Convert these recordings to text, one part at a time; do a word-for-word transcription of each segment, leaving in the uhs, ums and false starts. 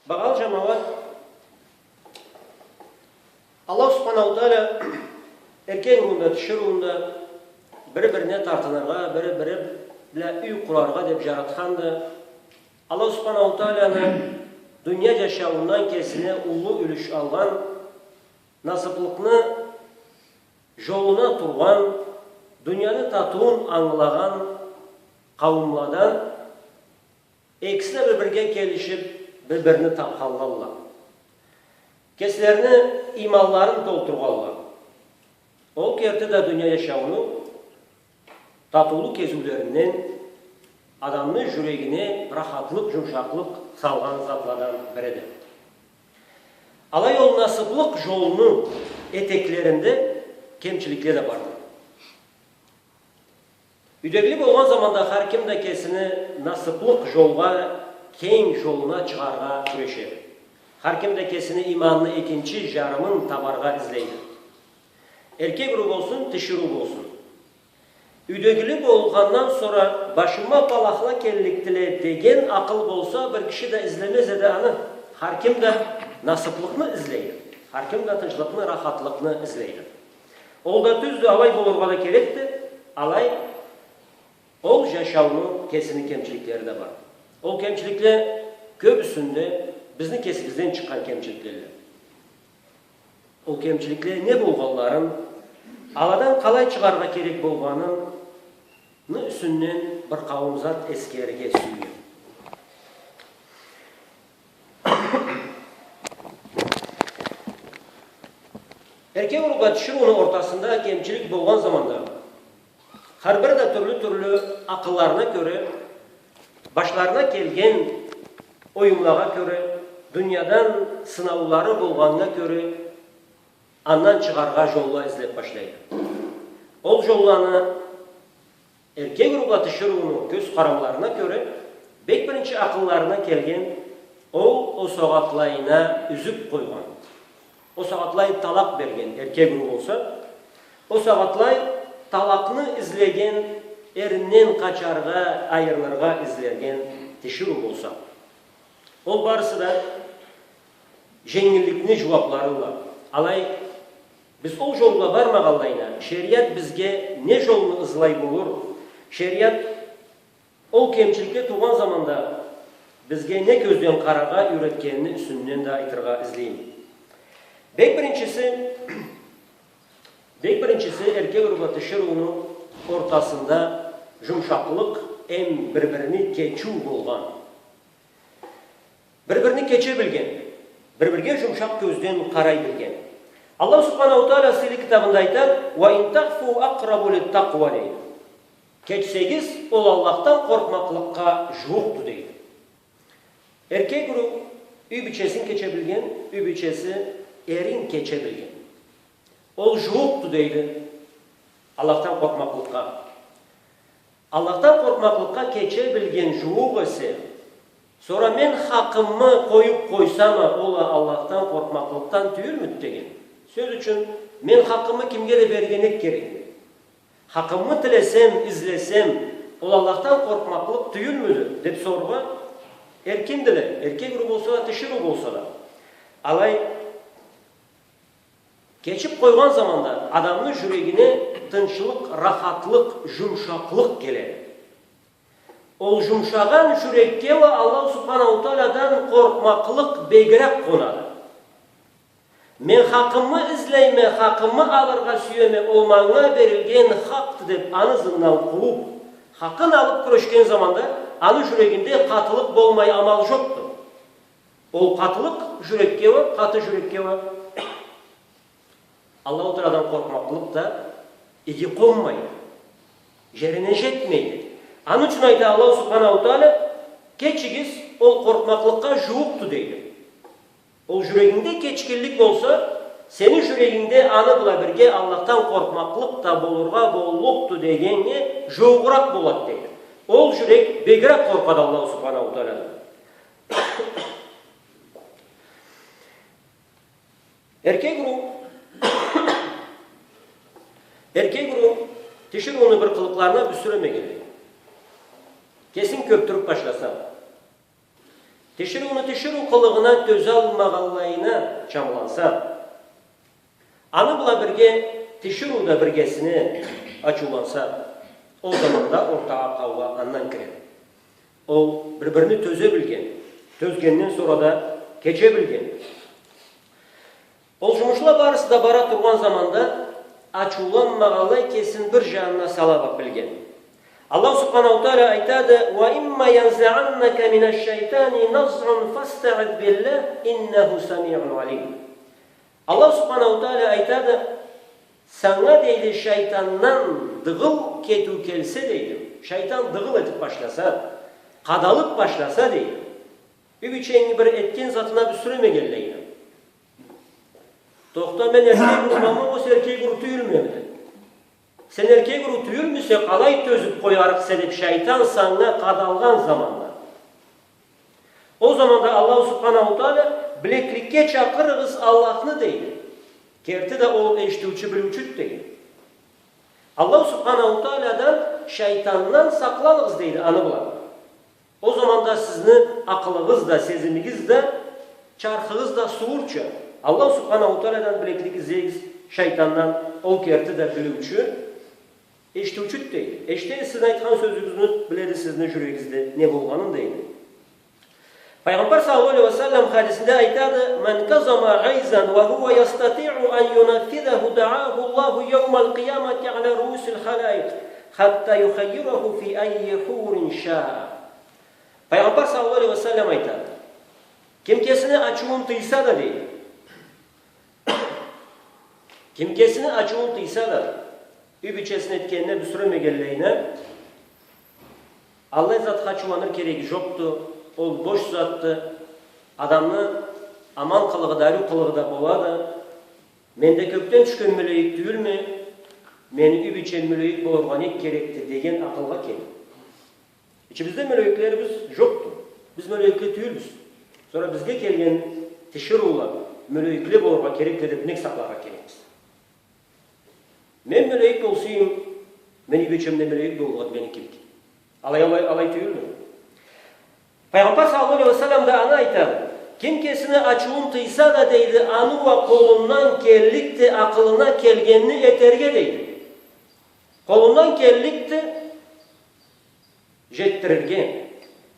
Багъалы джамауат, Аллах Субханаху Тааля эркек рууну да, тиширыуну да бири-бирине тартыныргъа, бири-бири бла юй къураргъа деб джаратханды. Аллах Субханаху Тааляны дуния джашауундан кесине уллу юлюш алгъан, насыблыкъны джолуна тургъан, дунияны татыуун ангылагъан къауумладан экиси да бир-бирге келишиб, бир-бирини табханлалла. Кеслерини иманларын толтургъанла. Ол керти да дуния джашауну татыулу кезиулеринден, адамны джюрегине рахатлыкъ, джумшакълыкъ салгъан затладан бириди. Алай ол насыблыкъ джолну этеклеринде кемчиликле да барды. Юйдегили болгъан заманда хар ким да кесини насыблыкъ джолгъа, кенг джолуна чыгъаргъа кюрешеди. Хар ким да кесини иманны экинчи джарымын табаргъа излейди. Эркек уруу болсун, тиширыу болсун. Юйдегили болгъандан сора башыма балахла келликдиле деген акъыл болса, бир киши да излемез эди аны. Хар ким да насыблыкъны излейди. Хар ким да тынчлыкъны, рахатлыкъны излейди. Ол да тюздю, алай болургъа да керекди. Алай ол джашауну кесини кемчиликлери да бар. Ол кемчиликле кёбюсюнде бизни кесибизден чыкъгъан кемчиликледиле. Ол кемчиликле не болгъанларын, аладан къалай чыгъаргъа керек болгъаныны юсюнден бир къауум зат эсгерирге сюеме. Эркек уруу бла тиширыуну ортасында кемчилик болгъан заманда, хар бири да тюрлю-тюрлю акъылларына кёре, башларына келген оюмлагъа кёре, дуниядан сынаулары болгъанына кёре, андан чыгъаргъа джолла излеб башлайды. Ол джолланы эркек уруу бла тиширыуну кёз къарамларына кёре, бек биринчи акъылларына келген, ол о сагъатлайына юзюк къойгъан. О сагъатлай талакъ берген эркек уруу болса, о сагъатлай талакъны излеген, эринден къачаргъа, айырылыргъа излеген тиширыу болса. Ол барысы да дженгилликни джууабларыдыла. Алай, биз ол джол бла бармагъанлайына, шериат бизге не джолну ызлай болур? Шериат ол кемчиликле туугъан заманда бизге не кёзден къараргъа юйретгенини юсюнден да айтыргъа излейме. Бек биринчиси, бек биринчиси, эркек уруу бла тиширыуну ортасында джумшакълыкъ эм бир-бирини кечиу болгъан. Бир-бирини кече билген, бир-бирге джумшакъ кёзден къарай билген. Аллах Субханаху Тааля сыйлы китабында айта: «Ва ин таъфу акърабу литтакъва», — дейди. Кечсегиз, ол Аллахдан къоркъмакълыкъгъа джууукъду, дейди. Эркек уруу юй бийчесин кече билген, юй бийчеси эрин кече билген. Ол джууукъду, дейди, Аллахдан къоркъмакълыкъгъа. Аллахдан къоркъмакълыкъгъа кече билген джууукъ эсе, сора мен хакъымы къоюб къойсам а, ол а Аллахдан къоркъмакълыкъдан тюйюлмюдю деген. Сёз ючюн, мен хакъымы кимге да берирге нек керекме? Хакъымы тилесем, излесем, ол Аллахдан къоркъмакълыкъ тюйюлмюдю? Деб сорургъа эркиндиле, эркек уруу болса да, тиширыу болса да. Алай кечиб къойгъан заманда адамны джюрегине тынчлыкъ, рахатлыкъ, джумшакълыкъ келеди. Ол джумшагъан джюрекге уа Аллаху Субханаху Таалядан къоркъмакълыкъ бегирек къонады. Мен хакъымы излейме, хакъымы алыргъа сюеме, ол манга берилген хакъды деб, аны ызындан къууб, хакъын алыб кюрешген заманда, аны джюрегинде къатылыкъ болмай амал джокъду. Ол къатылыкъ джюрекге уа, къаты джюрекге уа Аллаху Таалядан къоркъмакълыкъ да иги къонмайды. Джерине джетмейди. Аны ючюн айта Аллаху Субханаху Тааля: «Кечигиз, ол къоркъмакълыкъгъа джууукъду», — дейди. Ол джюрегингде кечгинлик болса, сени джюрегингде аны бла бирге Аллахдан къоркъмакълыкъ да болургъа боллукъду дегеннге джууукъуракъ болады, дейди. Ол джюрек бегирек къоркъады Аллаху Субханаху Таалядан. Эркек уруу, эркек уруу тиширыуну бир къылыкъларына бюсюремегенди. Кесин кёбдюрюб башласа, Тиширыуну тиширыу къылыгъына тёзалмагъанлайына чамланса, аны бла бирге тиширыу да биргесине ачыуланса, ол заманда ортагъа къаугъа андан кирер. Ол бир-бирине тёзе билген, тёзгенден сора да кече билген. Ол жумушла барысы да бара тургъан заманда ачыуланмагъанлай кесин бир жанына салып билген. Аллаху Субханаху Тааля айтады: «وإما ينزغنك من الشيطان نزغ فاستعذ بالله إنه سميع عليم». Аллаху Субханаху Тааля айтады: «Санга, — дейди, — шайтандан дыгъыл кетиу келсе, — дейди, — шайтан дыгъыл этип башласа, къадалып башласа, — дейди, — юй бийченги бир этген затына бюсюремегенлейине». «Тохта, мен эркек урумамы, огъесе эркек уру тюйюлме?» — деди. «Сен эркек уру тюйюлмюсе, къалай тёзюп къоярыкъса?» — деп, шайтан санга къадалгъан заманда. Ол заманда Аллаху Субханаху Тааля: «Билекликге чакъырыгъыз Аллахны», — дейди. Керти да ол эшитиучю, билиучюдю, дейди. Аллаху Субханаху Таалядан, шайтандан сакъланыгъыз, дейди, аны бла. Ол заманда сизни акъылыгъыз да, сезимигиз да, чархыгъыз да сууурча, Аллаху Субханаху Таалядан билеклик излейигиз, шайтандан, ол керти да билиучю, эшитиучюдю, дейди. Эшитеди сизни айтхан сёзюгюзню, биледи сизни жюрегигизде не болгъанын, дейди. Пайгъамбар саллаллаху алейхи ва саллам хадисинде айтады: «من كظم غيظا وهو يستطيع أن ينفذه دعاه الله يوم القيامة على رؤوس الخلائق حتى يخيره في أي حور شاء». Пайгъамбар саллаллаху алейхи ва саллам айтады: «Ким кесини ачыуун тыйса да, — дейди, — ким кесини ачыуун тыйса да, юй бийчесини этгенине бюсюремегенлейине, аллай затха ачыуланыр кереги жокъду, ол бош затды, адамны аман къылыгъы да, ариу къылыгъы да болады, мен да кёкден тюшген мёлейик тюйюлме, мени юй бийчем мёлейик болургъа нек керекди?» — деген акъылгъа келир. Ичибизде мёлейиклерибиз жокъду. Биз мёлейикли тюйюлбюз. Сора бизге келген тиширыула мёлейикли болургъа керекди деп нек сакъларгъа керекбиз? Мен мёлейик болсам, мени юй бийчем да мёлейик боллукъду мени кибик. Алай, алай, алай тюйюлдю. Пайгъамбар саллаллаху алейхи ва саллам да аны айтады: «Ким кесини ачыуун тыйса да, — дейди, — аны уа къолундан келликди акъылына келгенни этерге, — дейди. — Къолундан келликди жетдирирге,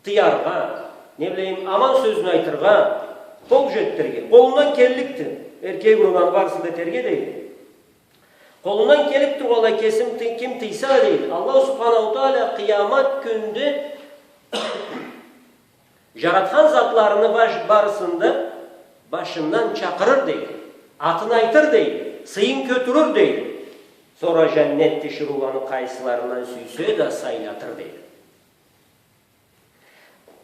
тыяргъа, не билейим, аман сёзню айтыргъа, къол жетдирирге. Къолундан келликди. Эркек урун аны барысын да этерге, — дейди. — Къолундан келип тургъанлай кесин тый-, ким тыйса, — дейди, — Аллаху Субханаху Тааля къыямат кюнде жаратхан затларыны баш-, барысын да башындан чакъырыр, — дейди. — Атын айтыр, — дейди, — сыйын кётюрюр, — дейди. — Сора жаннет тиширыуланы къайсыларындан сюйсе да сайлатыр», — дейди.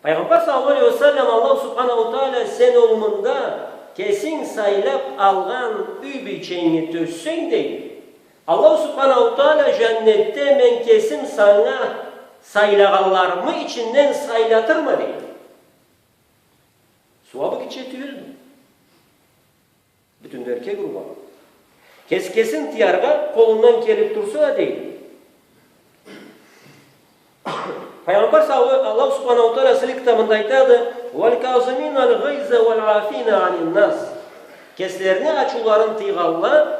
Пайгъамбар саллаллаху алейхи ва саллам, Аллаху Субханаху Тааля, сен ол мында кесинг сайлап алгъан юй бийченги тёзсенг, дейди, Аллаху Субханаху Тааля жаннетде мен кесим санга сайлагъанларымы ичинден сайлатырма, дейди. Сууабы гитче тюйюлдю. Бютюн да эркек ургъан. Кес-, кесин тыяргъа къолундан келип турса да, дейди. Пайгъамбар саллаллаху, Аллаху Субханаху Тааля сыйлы китабында айтады: «والكاظمين الغيظ والعافين عن الناس». Кеслерини ачыуларын тыйгъанла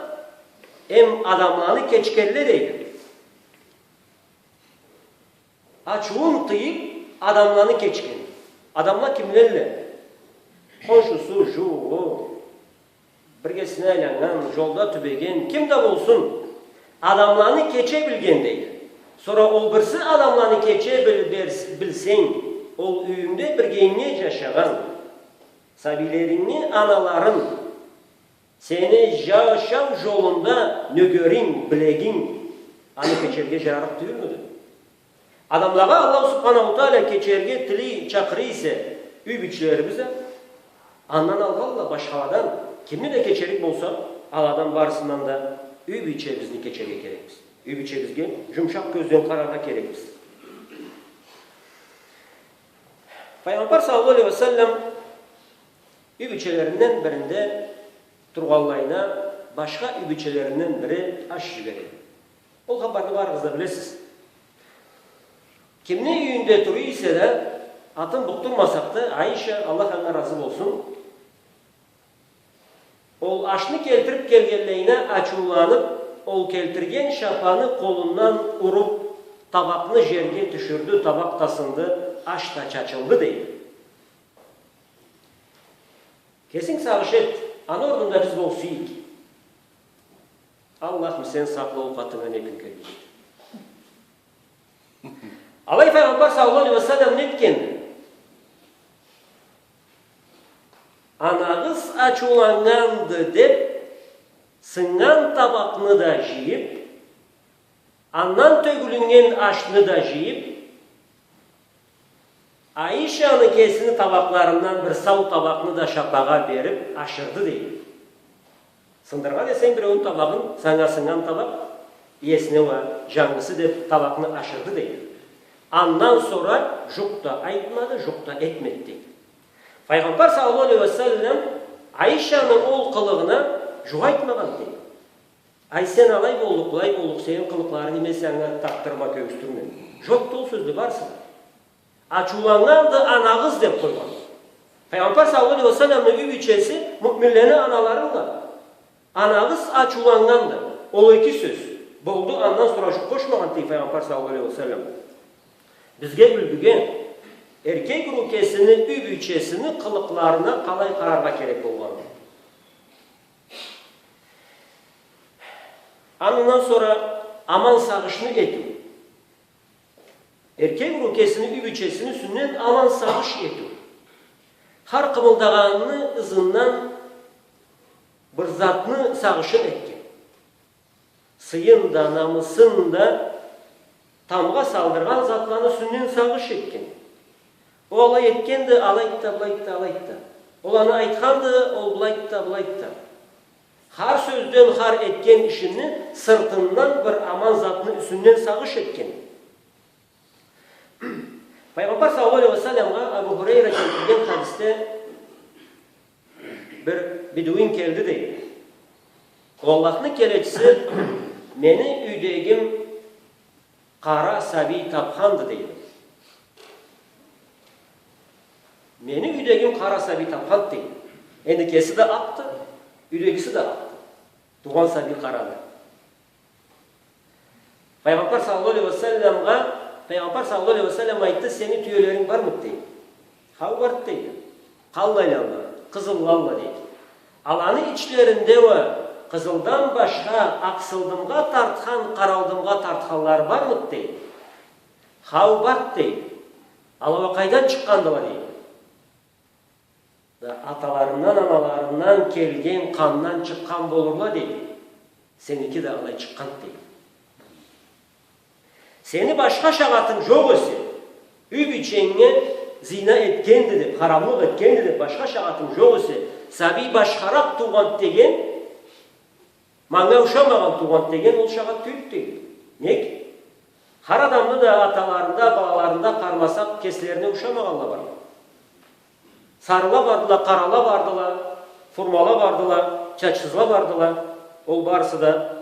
эм адамланы кечгенле, дейди. Ачыуун тыйып, адамланы кечген. Адамла кимлелле? Хоншусу, жууугъу, биргесине айланнган, жолда тюбеген, ким да болсун, адамланы кече билген, дейди. Сора ол бирси адамланы кече бил-, берс-, билсенг, ол юйюнгде биргенге жашагъан сабийлеринги аналарын, сени жашау жолунда нёгеринг, билегинг, аны кечерге жарарыкъ тюйюлмюдю? Адамлагъа Аллаху Субханаху Тааля кечерге тилей, чакъыра эсе юй бийчелерибиз да, андан алгъа алай башхаладан кимни да кечерик болса, аладан барысындан да юй бийчебизни кечерге керекбиз. Юй бийчебизге жумушакъ кёзден къараргъа керекбиз. Пайгъамбар саллаллаху алейхи ва саллам юй бийчелеринден биринде тургъанлайына башха юй бийчелеринден бири аш жибереди. Ол хапарны барыгъыз да билесиз. Кимни юйюнде тура эсе да, Атын букъдурмасакъ да, Айша, Аллах анга разы болсун, ол ашны келтирип келгенлейине ачыуланып, ол келтирген шапаны къолундан уруп, табакъны жерге тюшюрдю, табакъ да сынды, аш да чачылды, дейди. Кесинг сагъыш эт, аны орнунда биз болсайыкъ. Аллахым, сен сакъла, ол къатыннга не кюн келгенди. Алай Файгъамбар саллаллаху алейхи ва саллам не этгенди? Анагъыз ачыуланнганды деп, сыннган табакъны да жыйып, андан тёгюлюннген ашны да жыйып, Айшаны кесини табакъларындан бир сау табакъны да шапагъа берип ашырды, дейди. Сындыргъан эсенг биреуню табагъын, санга сыннган табакъ, иесине уа жангысы деп табакъны ашырды, дейди. Андан сора жукъ да айтмады, жукъ да этмеди, дейди. Файгъамбар саллаллаху алейхи ва саллам Айшаны ол къылыгъына жукъ айтмагъан, дейди. Ай, сен алай боллукъ, былай боллукъ, сени къылыкъларынг эсе, анга такъдырма, кёргюзтюрме. Жокъду ол сёзле барысы да. Ачыуланнганды анагъыз деп къойгъан. Файгъамбар саллаллаху алейхи ва салламны юй бийчеси муъминлени аналарыдыла. Анагъыз ачыуланнганды. Ол эки сёз. Болду, андан сора жукъ къошмагъан, дейди Файгъамбар саллаллаху алейхи ва саллам. Бизге юлгюге эркек уруу кесини юй бийчесини къылыкъларына къалай къараргъа керек болгъанын. Андан сора аман сагъышны этиу. Эркек уруу кесини юй бийчесини юсюнден аман сагъыш этиу. Хар къымылдагъаныны ызындан бир затны сагъышын этген. Сыйын да, намысын да тамгъа салдыргъан затланы юсюнден сагъыш этген. Ол алай этгенди, алайды да, былайды да, алайды да. Ол аны айтханды, ол былайды да, былайды да. Хар сёзден, хар этген ишини сыртындан бир аман затны юсюнден сагъыш этген. Файгъамбар саллаллаху алейхи ва салламгъа Абу Хурайра келтирген хадисде бир бедуин келди, дейди. О Аллахны келечиси, мени юйдегим къара сабий тапханды, дейди. Мени юйдегим къара сабий тапханды, дейди. Энди кеси да акъды, юйдегиси да акъды. Туугъан сабий къарады. Файгъамбар саллаллаху алейхи ва салламгъа, Файгъамбар саллаллаху алейхи ва саллам айтды, сени тюелеринг бармыды, дейди. Хау, барды, дейди. Къаллайладыла, къызылладыла, дейди. Аланы ичлеринде уа къызылдан башха акъсылдымгъа тартхан, къаралдымгъа тартханлары бармыды, дейди. Хау, барды, дейди. Ала уа къайдан чыкъгъандыла, дейди. Да аталарындан, аналарындан келген къандан чыкъгъан болурла, дейди. Сеники да алай чыкъгъанды, дейди. Сени башха шагъатынг жокъ эсе, юй бийченге зина этгенди деп, харамлыкъ этгенди деп башха шагъатынг жокъ эсе, сабий башхаракъ туугъанды деген, манга ушамагъан туугъанды деген ол шагъат тюйюлдю, дейди. Нек? Хар адамны да аталарында, балаларында къармасакъ, кеслерине ушамагъанла бар. Сарыла бардыла, къарала бардыла, фурмала бардыла, чачсызла бардыла. Ол барысы да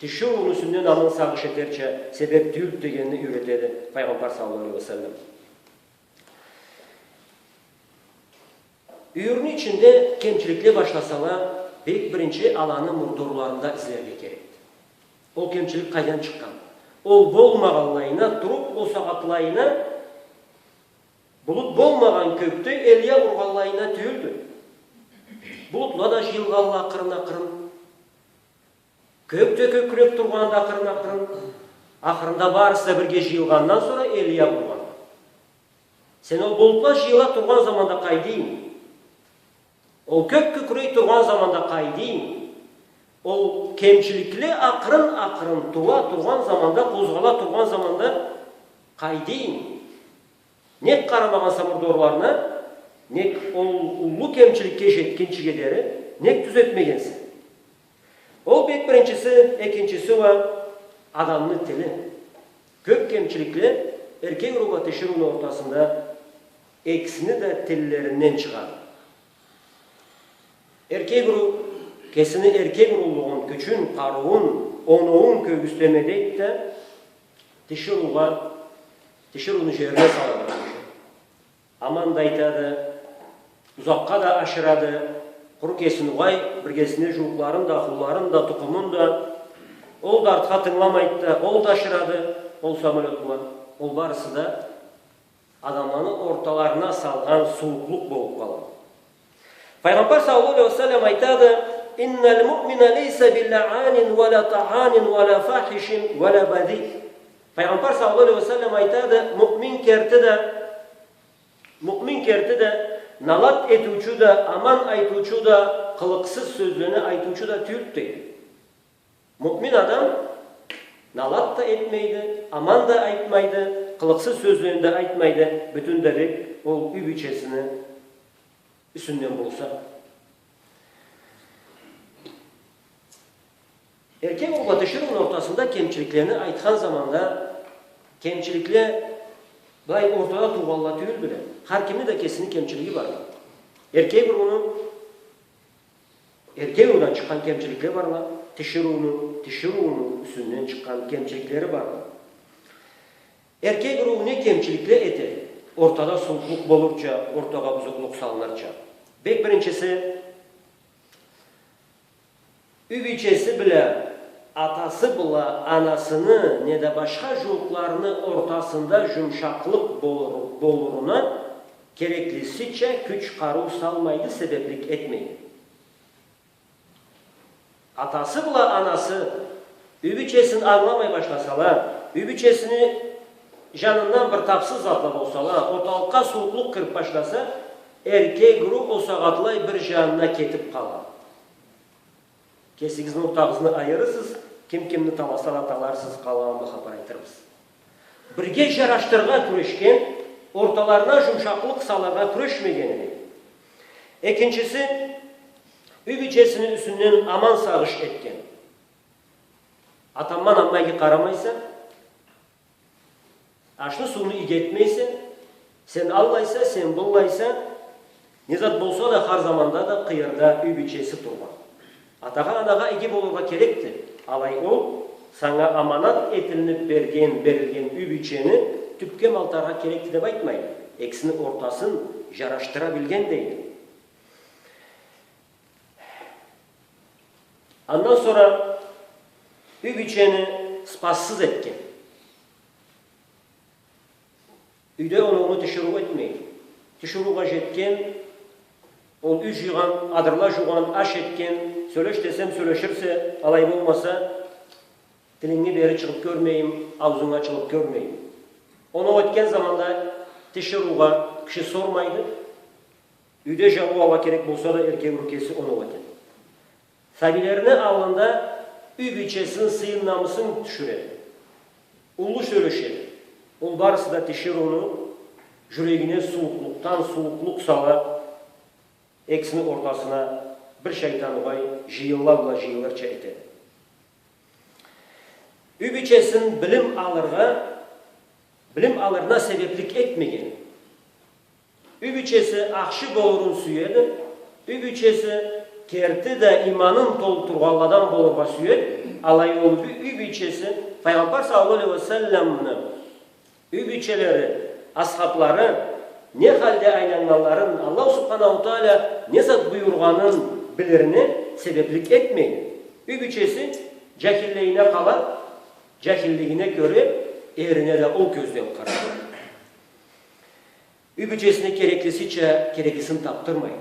тиширыуну юсюнден аман сагъыш этерча себеп тюйюлдю дегенни юйретеди Файгъамбар саллаллаху алейхи ва саллам. Юйюрню ичинде кемчиликле башласала, бек биринчи аланы мурдорларында излерге керекди. Ол кемчилик къайдан чыкъгъан? Ол болмагъанлайына туруп, ол сагъатлайына булут болмагъан кёкде элия ургъанлайына тюйюлдю. Булутла да жыйылгъанла акъырын-акъырын. Кёк да кёкюреп тургъанды акъырын-акъырын. Ахырында барысы да бирге жыйылгъандан сора элия ургъан. Сен ол булутла жыйыла тургъан заманда къайдыйынг? Ол кёк кёкюрей тургъан заманда къайдыйынг? Ол кемчиликле акъырын-акъырын тула тургъан заманда, къозгъала тургъан заманда къайдыйынг? Нек къарамагъанса мурдорларына, нек ол уллу кемчиликге жетгинчиге дери, нек тюзетмегенсе? Ол бек биринчиси, экинчиси уа адамны тили. Кёп кемчиликле эркек уруу бла тиширыуну ортасында экисини да тиллеринден чыгъады. Эркек уруу кесини эркек уруулугъун, кючюн, къарыуун, оноуун кёргюзтеме дейди да, тиширыугъа, тиширыуну жерине салады. Аман да айтады, узакъгъа да ашырады, къуру кесин угъай, биргесине жууукъларын да, хулларын да, тукъумун да, ол да артха тынгыламайды да, ол да ашырады, ол самолёт бла. Ол барысы да адамланы орталарына салгъан сууукълукъ болуб къалады. Файгъамбар саллаллаху алейхи ва саллам айтады: «إن المؤمن ليس بلعان ولا طعان ولا فاحش ولا بذيء». Файгъамбар саллаллаху алейхи ва саллам айтады, муъмин керти да, муъмин керти да, налат этиучю да, аман айтыучу да, къылыкъсыз сёзлени айтыучу да тюйюлдю, дейди. Муъмин адам налат да этмейди, аман да айтмайды, къылыкъсыз сёзлени да айтмайды, бютюн дерек ол юй бийчесини юсюнден болса. Эркек уруу бла тиширыуну ортасында кемчиликлени айтхан заманда, кемчиликле былай ортада тургъанла тюйюлдюле. Хар кимни да кесини кемчилиги бар. Эркек урууну эркек уруудан чыкъгъан кемчиликле барла, тиширыуну тиширыуну юсюнден чыкъгъан кемчиликлери барла. Эркек уруу не кемчиликле эте, ортада сууукълукъ болурча, ортагъа бузукълукъ салынырча? Бек биринчиси, юй бийчеси бла атасы бла анасыны неда башха жууукъларыны ортасында жумшакълыкъ болур-, болуруна кереклисича кюч-къарыу салмайды, себеблик этмейди. Атасы бла анасы юй бийчесин ангыламай башласала, юй бийчесини жанындан бир тапсыз затла болсала, орталыкъгъа сууукълукъ кирип башласа, эркек уруу ол сагъатлай бир жанына кетип къала. Кесигизни ортагъызны айырырсыз, ким кимни таласа да таларсыз, къалгъанын бла хапар айтырбыз. Бирге жарашдырыргъа кюрешген, орталарына жумшакълыкъ салыргъа кюрешмегенини. Экинчиси, юй бийчесини юсюнден аман сагъыш этген. Атаман, амма иги къарамайса, ашны-сууну иги этмейсе, сен аллайса, сен быллайса, не зат болса да, хар заманда да къыйырда юй бийчеси тургъан. Атагъа, анагъа иги болургъа керекди. Алай ол санга аманат этилинип берген, берилген юй бийчени тюпге малтаргъа керекди деп айтмайды. Экисини ортасын жарашдыра билген, дейди. Андан сора юй бийчени спассыз этген. Юйде оноуну тиширыу этмейди. Тиширыугъа жетген, ол юй жыйгъан, адырла жуугъан, аш этген, сёлеш десем, сёлеширсе, алай болмаса, тилинги бери чыгъып кёрмейим, аузунг ачылып кёрмейим. Оноу этген заманда тиширыугъа киши сормайды. Юйде жабыу алыргъа керек болса да, эркек уруу кеси оноу этеди. Сабийлерини аллында юй бийчесини сыйын-намысын тюшюреди. Уллу сёлешеди. Ол барысы да тиширыуну жюрегине сууукълукъдан сууукълукъ сала, экисини ортасына бир шайтан угъай жыйылла бла жыйылырча этеди. Юй бийчесин билим алыргъа, билим алырына себеблик этмеген. Юй бийчеси ахшы болурун сюеди. Юй бийчеси керти да иманын толтургъанладан болургъа сюеди. Алай ол бий-, юй бийчеси, Файгъамбар саллаллаху алейхи ва салламны юй бийчелери, асхаблары не халде айланнганларын, Аллаху субханаху тааля не зат буюргъанын билирине себеблик этмейди. Юй бийчеси жахиллигине къала, жахиллигине кёре эрине да ол кёзден къарайды. Юй бийчесине кереклисича кереклисин тапдырмай.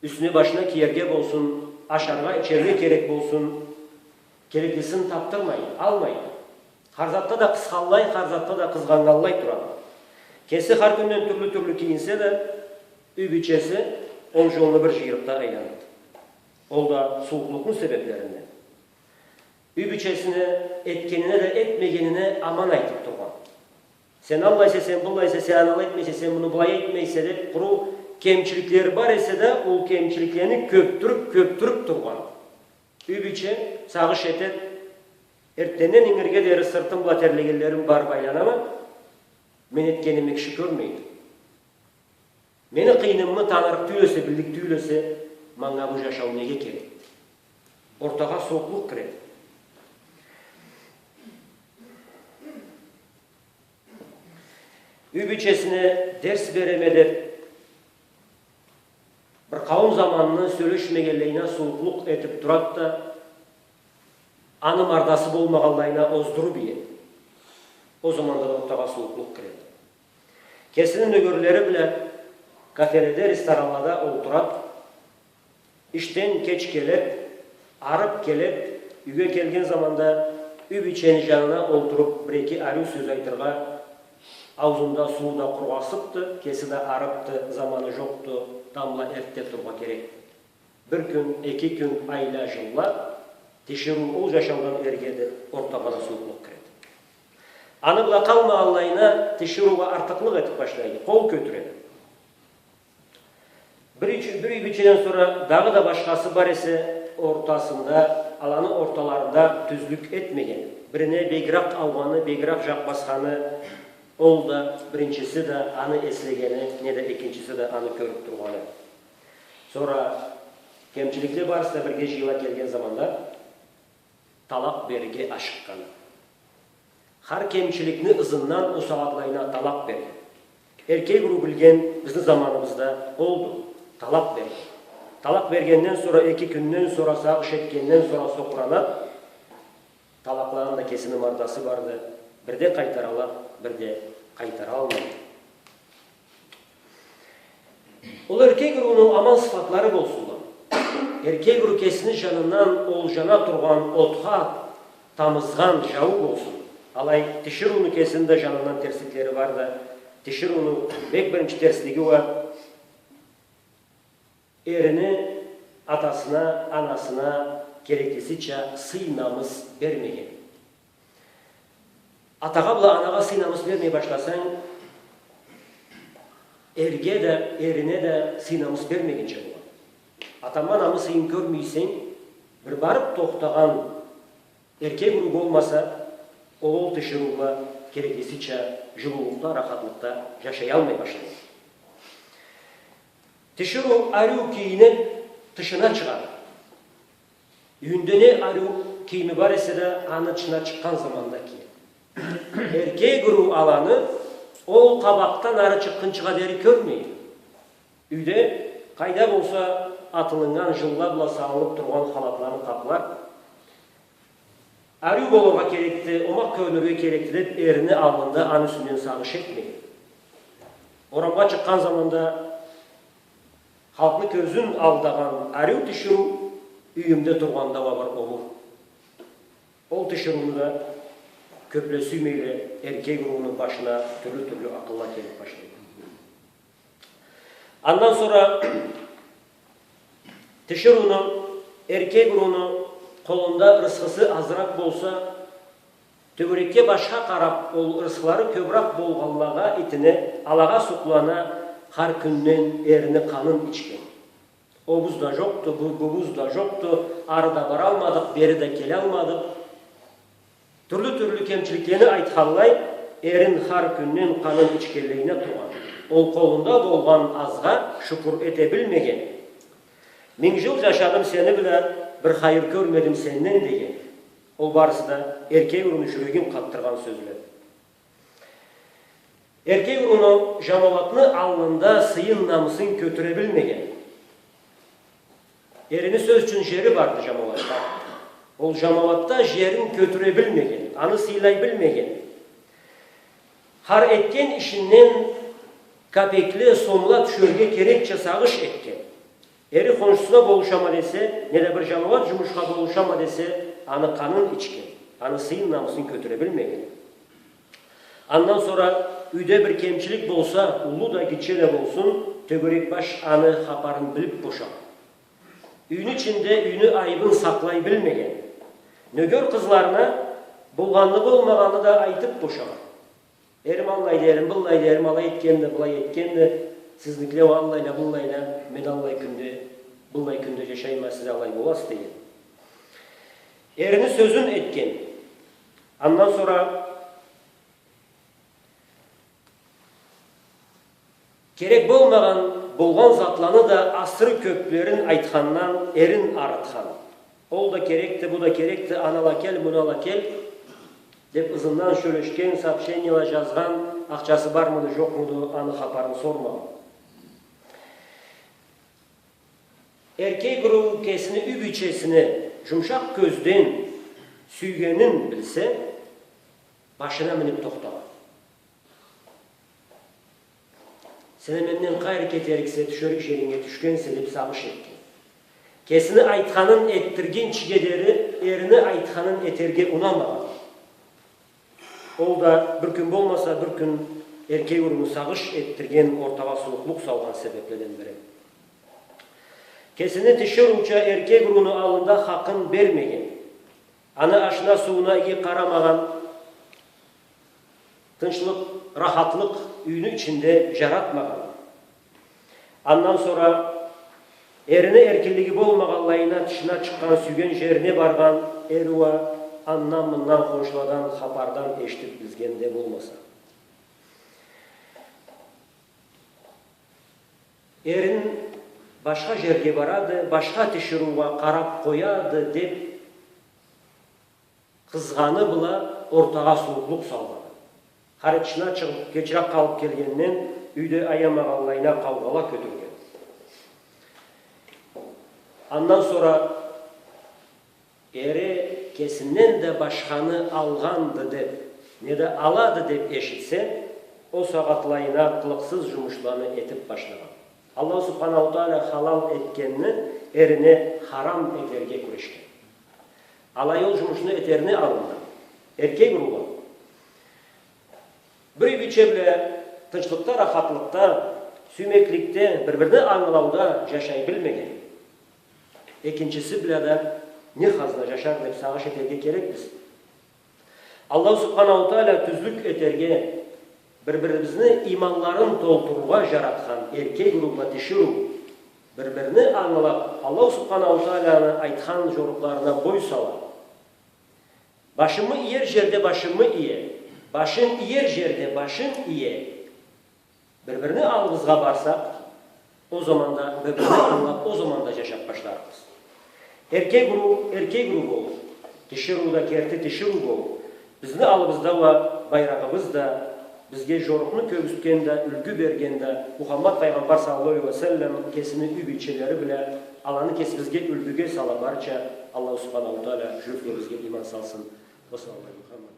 Юсюне-башына киерге болсун, ашаргъа, ичерге керек болсун, кереклисин тапдырмай, алмай. Хар затда да къысханлай, хар затда да къызгъаннганлай турады. Кеси хар кюнден тюрлю-тюрлю кийинсе да, юй бийчеси он жолну бир жыйырыкъда айланады. Ол да сууукълукъну себеблеринден. Юй бийчесине этгенине да, этмегенине аман айтып тургъан. Сен аллайса, сен быллайса, сен аны алай этмейсе, сен муну былай этмейсе деп, къуру кемчиликлери бар эсе да, ол кемчиликлени кёбдюрюп, кёбдюрюп тургъан. Юй бийче сагъыш этеди, эртденден ингирге дери сыртым бла терлегенлерим барып айланама, мен этгенимни киши кёрмейди. Мени къыйынымы танырыкъ тюйюл эсе, биллик тюйюл эсе, манга бу жашау неге керек? Ортагъа сууукълукъ киреди. Юй бийчесине дерс береме деп, бир къауум заманны сёлешмегенлейине сууукълукъ этип турад да, аны мардасы болмагъанлайына оздуруп иеди. Ол заманда да ортагъа сууукълукъ киреди. Кесини нёгерлери бла кафеледе, ресторанлада олтурад. Ишден кеч келед, арып келед, юйге келген заманда юй бийчени жанына олтуруп, бир-эки ариу сёз айтыргъа ауузунда сууу да къургъасыпды, кеси да арыпды, заманы жокъду, тамбла эртде тургъа керекди. Бир кюн, эки кюн, айла, жылла, тиширыу ол жашаудан эрге деп ортагъа да сууукълукъ киреди. Аны бла къалмагъанлайына тиширыугъа артыкълыкъ этип башлайды, къол кётюреди. Бир юй-, бир юй бийчеден сора дагъыда башхасы бар эсе, ортасында, аланы орталарында тюзлюк этмеген. Бирине бегирек аугъаны, бегирек жакъ басханы, ол да, биринчиси да аны эслегени, неда экинчиси да аны кёрюп тургъаны. Сора кемчиликле барысы да бирге жыйыла келген заманда, талакъ берирге ашыкъгъан. Хар кемчиликни ызындан ол сагъатлайына талакъ берген. Эркек уруу билген, бизни заманыбызда олду. Талакъ берген. Талакъ бергенден сора, эки кюнден сора, сагъыш этгенден сора сокъуранад. Талакъланы да кесини мардасы барды. Бир да къайтаралад, бир да къайтаралмайды. Ол эркек урууну аман сыфатлары болсунла. Эркек уруу кесини жанындан ол жана тургъан отха тамызгъан жауу болсун. Алай тиширыуну кесини да жанындан терсликлери барды. Тиширыуну бек биринчи терслиги уа эрини атасына, анасына кереклисича сый-намыс бермеген. Атагъа бла анагъа сый-намыс бермей башласанг, эрге да, эрине да сый-намыс бермегенча болады. Атама намыс-сыйын кёрмей эсенг, бир барып тохтагъан эркек уруу болмаса, ол, ол тиширыу бла кереклисича жылыулукъда, рахатлыкъда жашаялмай башлайды. Тиширыу ариу кийиниб, тышына чыгъады. Юйюнде не ариу кийими бар эсе да, аны тышына чыкъгъан заманда киеди. Эркек уруу аланы ол къабакъдан ары чыкъгъынчыгъа дери кёрмейди. Юйде къайда болса атылыннган, жылла бла салыныб тургъан халатларын къаплар. Ариу болургъа керекди, омакъ кёрюнюрге керекди деб, эрини аллында аны юсюнден сагъыш этмейди. Орамгъа чыкъгъан заманда халкъны кёзюн алдагъан ариу тиширыу юйюмде тургъанда уа бир олур. Ол тиширыуну да кёбле сюймейле, эркек урууну башына тюрлю-тюрлю акъылла келиб башлайды. Андан сора тиширыуну, эркек урууну къолунда рысхысы азыракъ болса, тёгерекге, башха къараб, ол рысхылары кёбюрек болгъанлагъа итине, алагъа сукълана, хар кюнден эрини къанын ичген. Обуз да жокъду, бу-, бубуз да жокъду, ары да баралмадыкъ, бери да келалмадыкъ. Тюрлю-тюрлю кемчиликлени айтханлай, эрин хар кюнден къанын ичгенлейине тургъан. Ол къолунда болгъан азгъа шукур эте билмеген. Минг жыл жашадым сени бла, бир хайыр кёрмедим сенден деген. Ол барысы да эркек урууну жюрегин къатдыргъан сёзле. Эркек урууну жамауатны аллында сыйын, намысын кётюре билмеген. Эрини, сёз ючюн, жери барды жамауатда. Ол жамауатда жерин кётюре билмеген, аны сыйлай билмеген. Хар этген ишинден капекле, сомла тюшерге керекча сагъыш этген. Эри хоншусуна болушама десе, неда бир жамауат жумушха болушама десе, аны къанын ичген, аны сыйын, намысын кётюре билмеген. Андан сора юйде бир кемчилик болса, уллу да, гитче да болсун, тёгерек баш аны хапарын билиб бошагъан. Юйню ичинде юйню айыбын сакълай билмеген. Нёгер къызларына болгъанны, болмагъанны да айтыб бошагъан. Эрим аллайды, эрим быллайды, эрим алай этгенди, былай этгенди, сизникиле уа аллайла, быллайла, мен аллай кюнде, быллай кюнде жашайма, сиз алай боласыз деген. Эрини сёзюн этген. Андан сора керек болмагъан, болгъан затланы да асыры кёблерин айтхандан эрин арытхан. Ол да керекди, бу да керекди, аны ала кел, муну ала кел, деб, ызындан сёлешген, сообщениела жазгъан, Ахчасы бармыды, жокъмуду, аны хапарын сормагъан. Эркек уруу кесини юй бийчесине жумушакъ кёзден сюйгенин билсе, башына минип тохтагъан. Сен а менден къайры кетериксе, тюшерик жеринге тюшгенсе, деп сагъыш этген. Кесини айтханын этдиргинчиге дери эрини айтханын этерге унамагъан. Ол да бир кюн болмаса, бир кюн эркек урууну сагъыш этдирген, ортагъа сууукълукъ салгъан себепледен бири. Кесини тиширыуча эркек урууну аллында хакъын бермеген, аны ашына-сууна иги къарамагъан, тынчлыкъ, рахатлыкъ юйню ичинде жаратмагъан. Андан сора эрини эркинлиги болмагъанлайына тышына чыкъгъан, сюйген жерине баргъан эр уа андан-мындан, хоншуладан хапардан эшитип билген да болмаса. Эрин башха жерге барады, башха тиширыугъа къарап къояды деп къызгъаны бла ортагъа сууукълукъ салгъан. Хар тышына чыгъып, кечирек къалып келгенден, юйде аямагъанлайына къаугъала кётюрген. Андан сора эри кесинден да башханы алгъанды деп, неда алады деп эшитсе, ол сагъатлайына къылыкъсыз жумушланы этип башлагъан. Аллаху Субханаху Тааля халал этгенни эрине харам этерге кюрешген. Алай ол жумушну этерини аллында эркек уруула бир юй бийче бла тынчлыкъда, рахатлыкъда, сюймекликде, бир-бирини ангылауда жашай билмеген. Экинчиси бла да не хазна жашар деп сагъыш этерге керекбиз. Аллаху Субханаху Тааля тюзлюк этерге, бир-бирибизни иманларын толтурургъа жаратхан эркек уруу бла тиширыу бир-бирини ангылап, Аллаху Субханаху Тааляны айтхан жорукъларына бой сала, башымы иер жерде башымы ие, башым иер жерде башым ие, бир-бирини аллыбызгъа барсакъ, ол заманда бир-бирини ангылап, ол заманда жашап башларбыз. Эркек уруу эркек уруу болур, тиширыу да керти тиширыу болур. Бизни аллыбызда уа байрагъыбыз да, бизге жорукъну кёргюзтген да, юлгю берген да Мухаммад Пайгъамбар саллаллаху алейхи ва саллам кесини юй бийчелери бла, аланы кесибизге юлгюге сала барырча Аллаху Субханаху Тааля жюреклерибизге иман салсын. Ва саллаллаху алейхи ва саллам.